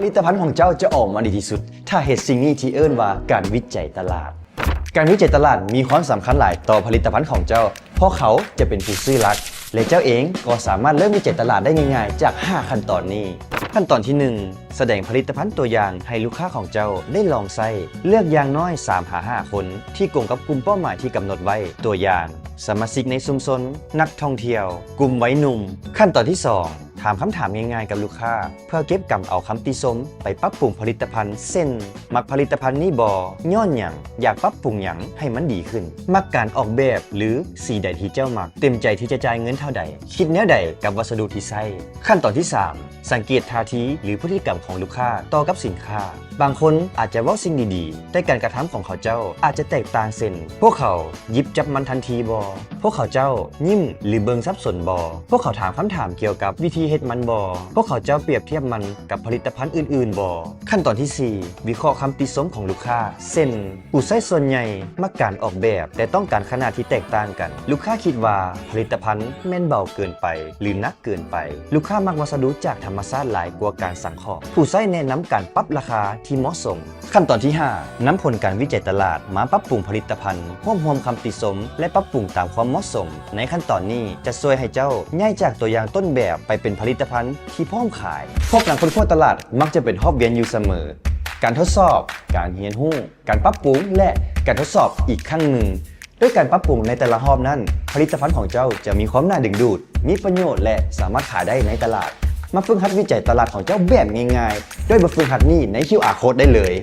ຜະລິດຕະພັນຂອງເຈົ້າຈະອອກມາດີທີ່ສຸດ ຖ້າເຮັດສິ່ງນີ້ທີ່ເອີ້ນວ່າການວິໄຈຕະຫຼາດ. ການວິໄຈຕະຫຼາດມີຄວາມສຳຄັນຫຼາຍຕໍ່ຜະລິດຕະພັນຂອງເຈົ້າ ເພາະເຂົາຈະເປັນຜູ້ຊື້ຫຼັກ ແລະ ເຈົ້າເອງກໍສາມາດເລີ່ມວິໄຈຕະຫຼາດໄດ້ງ່າຍໆ ຈາກຫ້າຂັ້ນຕອນນີ້. ຂັ້ນຕອນທີໜຶ່ງ ສະແດງຜະລິດຕະພັນຕົວຢ່າງໃຫ້ລູກຄ້າຂອງເຈົ້າໄດ້ລອງໃຊ້. ເລືອກຢ່າງໜ້ອຍສາມຫາຫ້າຄົນ ທີ່ກົງກັບກຸ່ມເປົ້າໝາຍທີ່ກຳນົດໄວ້, ຕົວຢ່າງ ສະມາຊິກໃນຊຸມຊົນ, ນັກທ່ອງທ່ຽວ, ກຸ່ມໄວໜຸ່ມ. ຂັ້ນຕອນທີສອງ ຖາມຄຳຖາມງ່າຍໆກັບລູກຄ້າ ເພື່ອເກັບກຳເອົາຄຳຕິຊົມໄປປັບປຸງຜະລິດຕະພັນ ເຊັ່ນ ມັກຜະລິດຕະພັນນີ້ບໍ່? ຍ້ອນຫຍັງ? ຢາກປັບປຸງຫຍັງໃຫ້ມັນດີຂຶ້ນ? ມັກການອອກແບບ ຫຼື ສີໃດທີ່ເຈົ້າມັກ? ເຕັມໃຈທີ່ຈະຈ່າຍເງິນເທົ່າໃດ? ຄິດແນວໃດກັບວັດສະດຸທີ່ໃຊ້? ຂັ້ນຕອນທີສາມ ສັງເກດທ່າທີ ຫຼື ພຶດຕິກຳຂອງລູກຄ້າຕໍ່ກັບສິນຄ້າ. ບາງຄົນອາດຈະເວົ້າສິ່ງດີໆ ແຕ່ການກະທຳຂອງເຂົາເຈົ້າອາດຈະແຕກຕ່າງ ເຊັ່ນ ພວກເຂົາ ຫຍິບຈັບມັນທັນທີບໍ່? ພວກເຂົາເຈົ້າຍິ້ມ ຫຼື ເບິ່ງສັບສົນບໍ່? ພວກເຂົາຖາມຄຳຖາມກ່ຽວກັບວິທີເຮັດມັນບໍ່? ພວກເຂົາເຈົ້າປຽບທຽບມັນກັບຜະລິດຕະພັນອື່ນໆບໍ່? ຂັ້ນຕອນທີສີ່ ວິເຄາະຄຳຕິຊົມຂອງລູກຄ້າ ເຊັ່ນ ຜູ້ໃຊ້ສ່ວນໃຫຍ່ມັກການອອກແບບ ແຕ່ຕ້ອງການຂະໜາດທີ່ແຕກຕ່າງກັນ. ລູກຄ້າຄິດວ່າຜະລິດຕະພັນແມ່ນເບົາເກີນໄປ ຫຼື ໜັກເກີນໄປ. ລູກຄ້າມັກວັດສະດຸຈາກທຳມະຊາດຫຼາຍກວ່າການສັງເຄາະ. ຜູ້ໃຊ້ແນະນຳການປັບລາຄາທີ່ເໝາະສົມ. ຂັ້ນຕອນທີຫ້າ ນຳຜົນການວິໄຈຕະຫຼາດມາປັບປຸງຜະລິດຕະພັນ, ຮວບຮວມຄຳຕິຊົມ ແລະ ປັບປຸງຕາມຄວາມເໝາະສົມ. ໃນຂັ້ນຕອນນີ້ຈະຊ່ວຍໃຫ້ເຈົ້າຍ້າຍຈາກຕົວຢ່າງຕົ້ນແບບໄປເປັນຜະລິດຕະພັນທີ່ພ້ອມຂາຍ. ພວກນັກຄົ້ນຄວ້າຕະຫຼາດມັກຈະເປັນຮອບວຽນຢູ່ສະເໝີ, ການທົດສອບ, ການຮຽນຮູ້, ການປັບປຸງ ແລະ ການທົດສອບອີກຄັ້ງໜຶ່ງ. ດ້ວຍການປັບປຸງໃນແຕ່ລະຮອບນັ້ນ, ຜະລິດຕະພັນຂອງເຈົ້າຈະມີຄວາມໜ້າດຶງດູດ, ມີປະໂຫຍດ ແລະ ສາມາດຂາຍໄດ້ໃນຕະຫຼາດ. ມາຝຶກຫັດວິໄຈຕະຫຼາດຂອງເຈົ້າແບບງ່າຍໆ ດ້ວຍບົດຝຶກຫັດນີ້ໃນຄິວອາໂຄດໄດ້ເລີຍ.